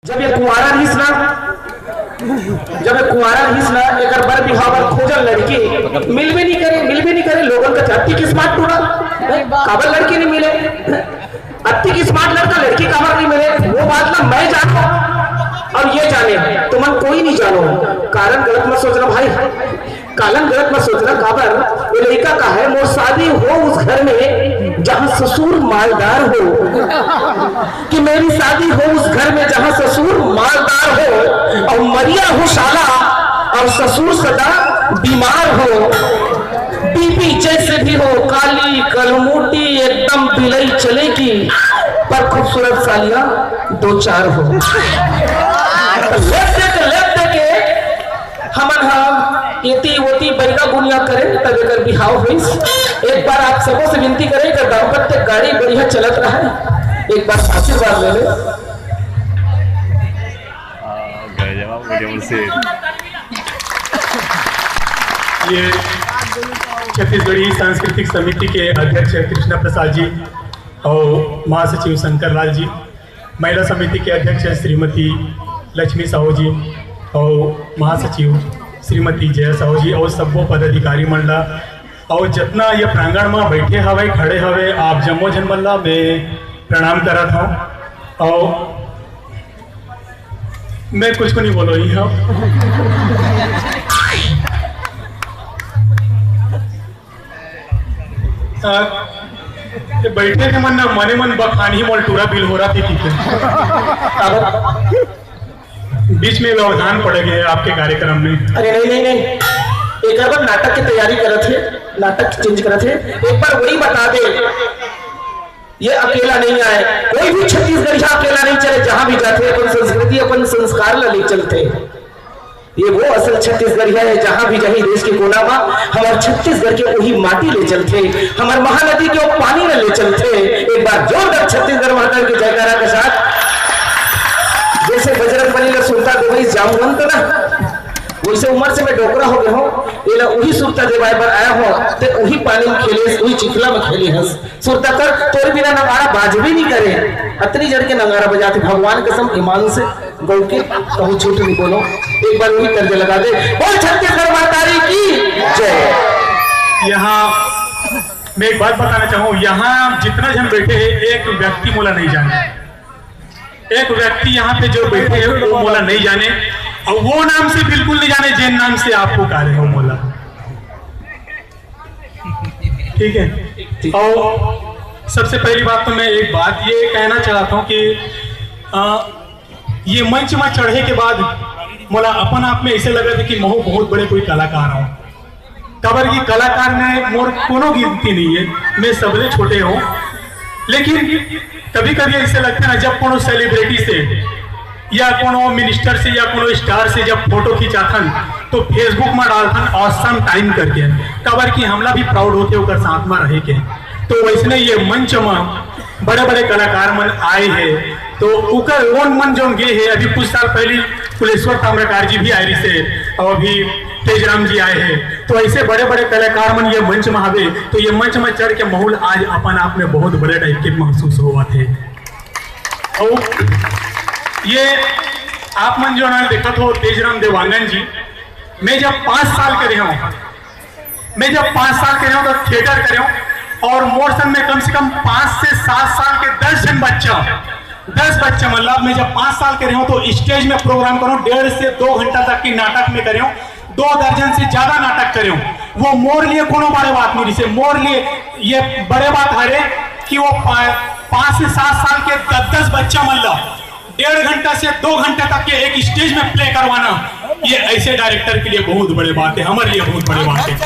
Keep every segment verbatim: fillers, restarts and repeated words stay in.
जब ये कुंवारा रहिस ना, जब ये कुंवारा रहिस ना, एकर बर बिहाव बर खोजल लड़की, मिलबे नहीं करे, मिलबे नहीं करे। लोगन का अतिक स्मार्ट टूरा, हैं? काबर लड़की नहीं मिले? अतिक स्मार्ट लड़का, लड़की काबर नहीं मिले? वो बात ना मैं जानो और ये जाने, तुमन कोई नहीं जानो। कारण गलत मत सोचना भाई, कारण गलत मत सोचना। काबर? वो लड़का का है, मोर शादी हो उस घर में जहाँ ससुर मालदार हो, कि मेरी शादी हो उस घर में जहाँ ससुर मालदार हो और मरिया हो साला और ससुर सदा बीमार हो। बीबी जैसे भी हो, काली कलमूटी एकदम बिलई चलेगी, पर खूबसूरत सालियां दो चार हो। लेते के लेते के हमन ह एती ओती बैगा गुनिया करे, तब एकर बिहाव होइस। एक बार आप सबो से विनती करे, एकर दाम्पत्य गाड़ी बढ़िया चलत रहे, एक बार आशीर्वाद ले ले। ये छत्तीसगढ़ी सांस्कृतिक समिति के अध्यक्ष कृष्णा प्रसाद जी और महासचिव शंकर लाल जी, महिला समिति के अध्यक्ष श्रीमती लक्ष्मी साहू जी और महासचिव श्रीमती जया साहू जी और सब्बो पदाधिकारी मन ला और जितना ये प्रांगण में बैठे हवे, खड़े हवे, आप जम्मो झन मन ला मैं प्रणाम करत हूँ। और मैं कुछ को नहीं बोलो ही हूँ। अ, ये बैठे के मन ना मने मन बखान ही मोल टूरा बिल हो रहा थी, ठीक है। अब बीच में व्यवधान पड़ गए आपके कार्यक्रम में। अरे नहीं, नहीं, नहीं, एक बार नाटक की तैयारी करत है, नाटक चेंज करत है। एक बार वही बता दे, ये अकेला नहीं आए, कोई भी छत्तीसगढ़िया अकेला नहीं चले, जहां भी जाते अपन संस्कृति अपन संस्कार ला ले चलते। ये वो असल छत्तीसगढ़िया है, जहां भी जाही देश के कोना मा, हमार छत्तीसगढ़ के वही माटी ले चलथे, हमार महानदी के वो पानी ला ले चलथे। एक बार जोरदार छत्तीसगढ़ माता के जयकारा के साथ। जैसे बजरंग बली ला सुरता देवई जामवंत ना, वैसे उम्र से मैं डोकरा हो गया हूँ, ये ला वही सुरता देवाए बर आया हूँ, ते वही पानी में खेले, वही चिखला में खेले हंस। सुरता कर, तोर बिना नगाड़ा बाजबे नहीं करे, अतनी जड़ के नगाड़ा बजाते, भगवान कसम ईमान से। गौ के कहूँ झूठ नहीं बोलो, एक बार वही तर्ज लगा दे, बोल छत्तीसगढ़ महतारी की जय। यहाँ मैं एक बात बताना चाहूँ, यहाँ जितना जन बैठे हैं, एक व्यक्ति मोला नहीं जाने, एक व्यक्ति यहाँ पे जो बैठे हैं वो मोला नहीं जाने, और वो नाम से बिल्कुल नहीं जाने जिन नाम से आप पुकारे हो मोला। ठीक है, और सबसे पहली बात तो मैं एक बात ये कहना चाहता हूँ कि आ, ये मंच में चढ़े के बाद मोला अपन आप में ऐसे लगा था कि महू बहुत बड़े कोई कलाकार हूँ। काबर की कलाकार में मोर कोनो गिनती नहीं है, मैं सबले छोटे हूँ। लेकिन कभी कभी ऐसे लगता है ना, जब कोनो सेलिब्रिटी से या कोनो मिनिस्टर से या कोनो स्टार से जब फोटो खिंचाथन तो Facebook में डालथन awesome time करके, काबर की हमला भी प्राउड होते ओकर साथ में रहे के। तो वैसने ये मंच में बड़े बड़े कलाकार मन आए हैं, तो उकर ओन मन जोन गे है, अभी कुछ साल पहले कुलेश्वर ताम्रकार जी भी आए रहिसे, और अभी तेजराम जी आए हैं, तो ऐसे बड़े बड़े कलाकार मन ये मंच में आवे, तो ये मंच में चढ़ के महू ल आज अपन आप में बहुत बड़े टाइप के महसूस होवत है। और ये आप मन जो ना देखत हो तेजराम देवांगन जी, मैं जब पाँच साल के रहे हूँ, मैं जब पाँच साल के रहे हूँ तो थिएटर करे हूँ, और मोर संग में कम से कम पाँच से सात साल के दस जन बच्चा, दस बच्चा, मतलब मैं जब पाँच साल के रहे हूँ तो स्टेज में प्रोग्राम करूँ, डेढ़ से दो घंटा तक की नाटक में करे हूँ, दो दर्जन से ज्यादा नाटक करे हूँ। वो मोर लिए कोनो बड़े बात नहीं, जैसे मोर लिए ये बड़े बात हरे कि वो पा-, पाँच से सात साल के दस दस बच्चा, मतलब डेढ़ घंटा से दो घंटा तक के एक स्टेज में प्ले करवाना, ये ऐसे डायरेक्टर के लिए बहुत बड़े बात है, हमारे लिए बहुत बड़े बात है।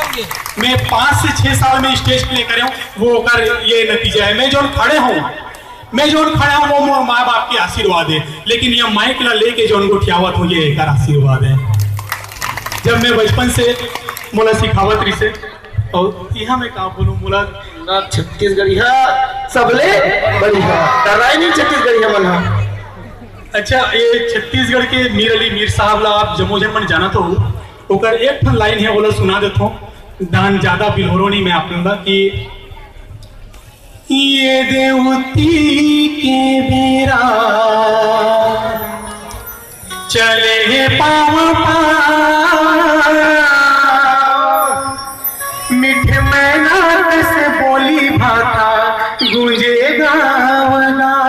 मैं पाँच से छह साल में स्टेज प्ले करे हूँ, वो कर ये नतीजा है। मैं जो खड़े हूँ, मैं जो खड़ा हूँ, वो मोर माँ बाप के आशीर्वाद है, लेकिन ये माइक ला लेके जो उनको ठियावत हूँ, ये एकर आशीर्वाद है। जब मैं बचपन से मोला सिखावत रहिसे, और यहाँ मैं का बोलूँ, मोला ना छत्तीसगढ़िया सबले बढ़िया, डराए नहीं छत्तीसगढ़िया मन हा। अच्छा, ये छत्तीसगढ़ के मीर अली मीर साहब ला आप जम्मो झन मन जानत हो, ओकर एक ठन लाइन है, ओला सुना देथो। दान ज्यादा बिल्होरो नहीं मैं आप लोग ला कि ये देवती के बेरा चले हे पाँव पाँव, मीठ मैना कस बोली भाखा गूंजे गाँव गाँव।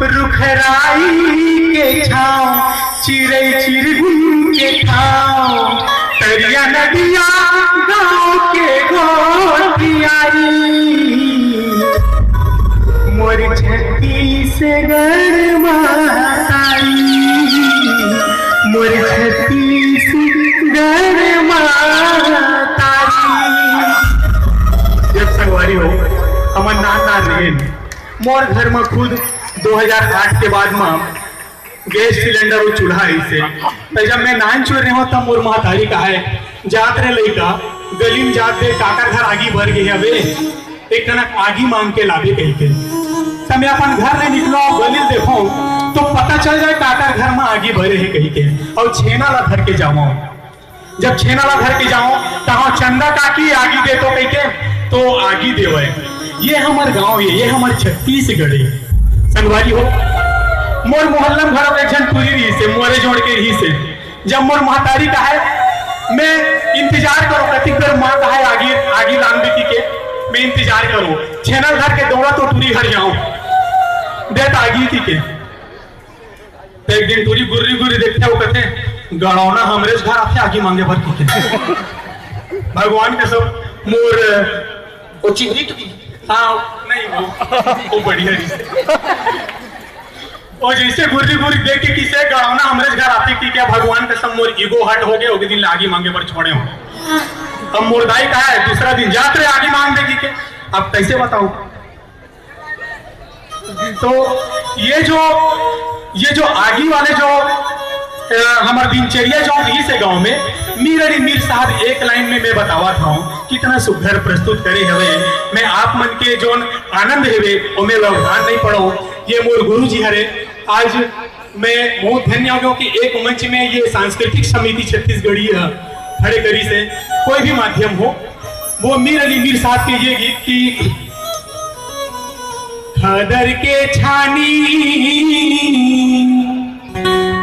रुखराई के छाँव, चिरई चिरगुन के ठाँव, तरिया नदिया गाँव के गोठियारी। मोर छत्तीसगढ़ महतारी, मोर छत्तीसगढ़ महतारी। जब संगवारी हो, हमन नान नान रहेन, मोर घर म खुद दो हज़ार आठ के बाद म गैस सिलेंडर अउ चूल्हा आइसे। त जब मैं नानचुन रहेंव, त मोर महतारी कहे, "जात रे लइका, गली म जात दे, काकर घर आगी बर गे हवे, एक कनक आगी मांग के लाबे," कहिके। त मैं अपन घर ले निकलों अउ गली ल देखों, तो पता चल जाए काकर घर म आगी बरे हे कहिके, अउ छेना ला धर के जावों। जब छेना ला धर के जावों, तहाँ चंदा काकी आगी दे तो कहिके, तो आगी देवय। ये हमर गांव हे, ये हमर छत्तीसगढ़ हे। संगवारी हो, मोर मोहल्ला म घलो एक झन टूरी रहिसे, मोरे जोड़ के रहिसे। जब मोर महतारी कहे, मैं इंतजार करों, कतिक बेर माँ कहे आगी, आगी लान दे कहिके, मैं इंतजार करों। छेना ला धर के दौड़ों तो टूरी घर जावों, दे त आगी कहिके। त एक दिन टूरी गुर्री गुर्री देखथे, वो कथे, "गड़ौना हमरेच घर आथे आगी मांगे बर," कहिथे। भगवान कसम, मोर वो चिंगरी टूरी। हाँ, नहीं, वो, वो बढ़िया रहिसे। वो जइसे गुर्री गुर्री देख के कहिसे, "गड़ौना हमरेच घर आथे," कहिके, भगवान कसम मोर ego hurt हो गे, ओके दिन ला आगी मांगे बर छोड़ेंव। अब मोर दाई कहे, दूसरा दिन, "जात रे आगी मांग दे," कहिके। अब कइसे बतावों? तो ये जो, ये जो आगी वाले जो, अ, हमर दिनचर्या जो रहिसे गांव में, मीर अली मीर साहब एक लाइन में मैं बतावत हौं, कितना सुघर प्रस्तुत करे हवे। मैं आप मन के जोन आनंद हवे, ओमे व्यवधान नहीं पड़ों। ये मोर गुरु जी हरे, आज मैं बहुत धन्य हो गया कि एक मंच में ये सांस्कृतिक समिति छत्तीसगढ़ी ह खड़े करिसे, कोई भी माध्यम हो, वो मीर अली मीर साहब के ये गीत कि खदर के छानी,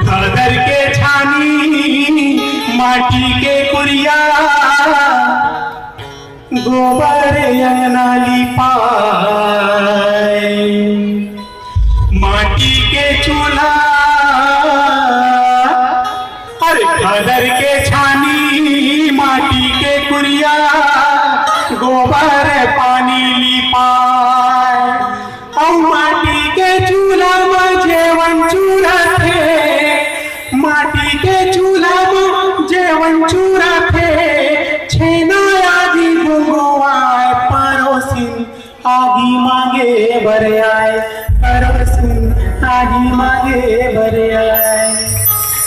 खदर के छानी, माटी के कुरिया, गोबर अंगना लिपाय, माटी के चूल्हा, अरे खदर के छानी, माटी के कुरिया, गोबर पानी लिपाय, अउ माटी के चूल्हा म जेवन चूरथे, माटी के चूल्हा म जेवन चूरथे, छेना आदि गुंगवाय, परोसिन आगी मांगे बर आय, परोसिन आगी मांगे बर आय।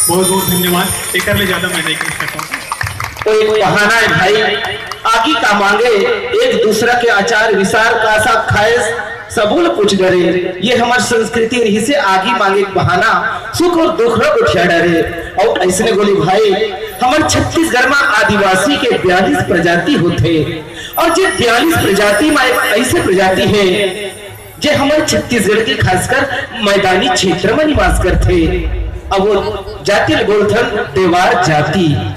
बहुत बहुत धन्यवाद, एकर ले ज्यादा मैं नहीं कह सकता। तो एक बहाना है भाई, आगी का मांगे, एक दूसरा के आचार विचार का सा खाए, सबूल पूछ डरे। ये हमर संस्कृति रहिसे आगी मांगे के बहाना, सुख अउ दुख ल गोठिया डरे। अउ अइसने गोली भाई, हमर छत्तीसगढ़ म आदिवासी के बयालीस प्रजाति होथे, अउ जे बयालीस प्रजाति म एक अइसे प्रजाति हे, जे हमर छत्तीसगढ़ के खासकर मैदानी क्षेत्र म निवास करथे। अब वो जाति ल बोलथन देवार जाति।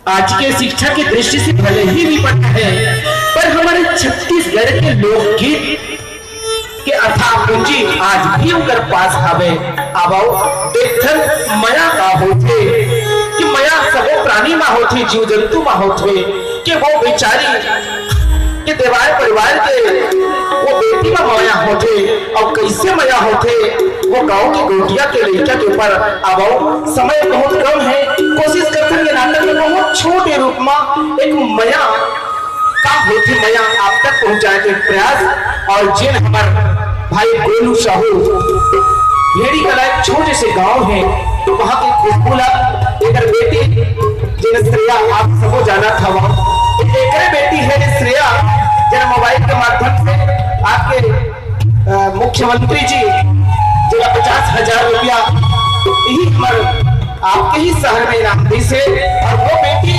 आज के शिक्षा के दृष्टि से भले ही विपन्न है, पर हमारे छत्तीसगढ़ के लोकगीत के अथाह पूंजी आज भी उनकर पास हवे। अब आओ, देखथन मया का होथे, कि मया सबो प्राणी मा होथे, जीव जंतु मा होथे, कि वो बेचारी के देवार परिवार के वो बेटी मा मया होथे, अउ कइसे मया होथे वो गांव के गोटिया के लइका के ऊपर। अब समय बहुत कम है, कोशिश करथन ये नाटक में बहुत छोटे रूप में एक मया का होथे, मया आप तक पहुंचाए के प्रयास। और जिन हमार भाई गोलू साहू भेड़ी कला एक छोटे से गांव है, वहां के खुशबू ला एकर बेटी जिन श्रेया आप सबो जानत हवा, एकरे बेटी है श्रेया, जिन मोबाइल के माध्यम से आपके, अ, मुख्यमंत्री जी जिला पचास हजार रुपया यही हमारे आपके ही शहर में इनाम दी से। और वो बेटी,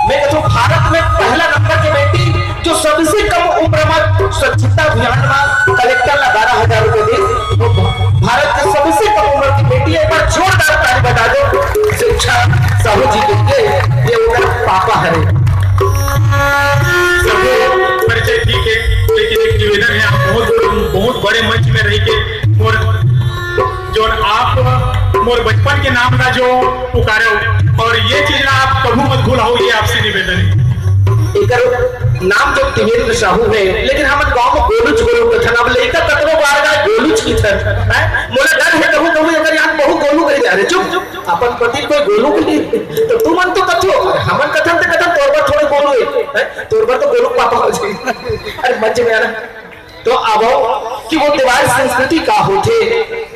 मैं कहता हूँ, भारत में पहला नंबर की बेटी जो सबसे कम उम्र में स्वच्छता अभियान में कलेक्टर ला बारह हजार रुपये दी, वो भारत के सबसे कम उम्र और बचपन के नाम ला जो पुकारे हो, और ये चीज ला आप कभू मत भूलाओ, ये आपसे निवेदन है। एकर नाम तो त्रिवेंद्र साहू है, लेकिन हमन गांव में गोलूच गोलू कथन। अब लइका कतनो बार गाय गोलूच कथन, हैं? मोला डर है कहूं कहूं एकर याद बहू गोलू कही, अरे चुप, अपन पति कोई गोलू कही, तो तुमन तो कथो, हमन कथन ते कथन तोर बर थोड़े गोलू है, हैं? तोर बर तो गोलू पापा हो जाए। अरे मत जमे ना। तो अब कि वो देवार संस्कृति का होथे,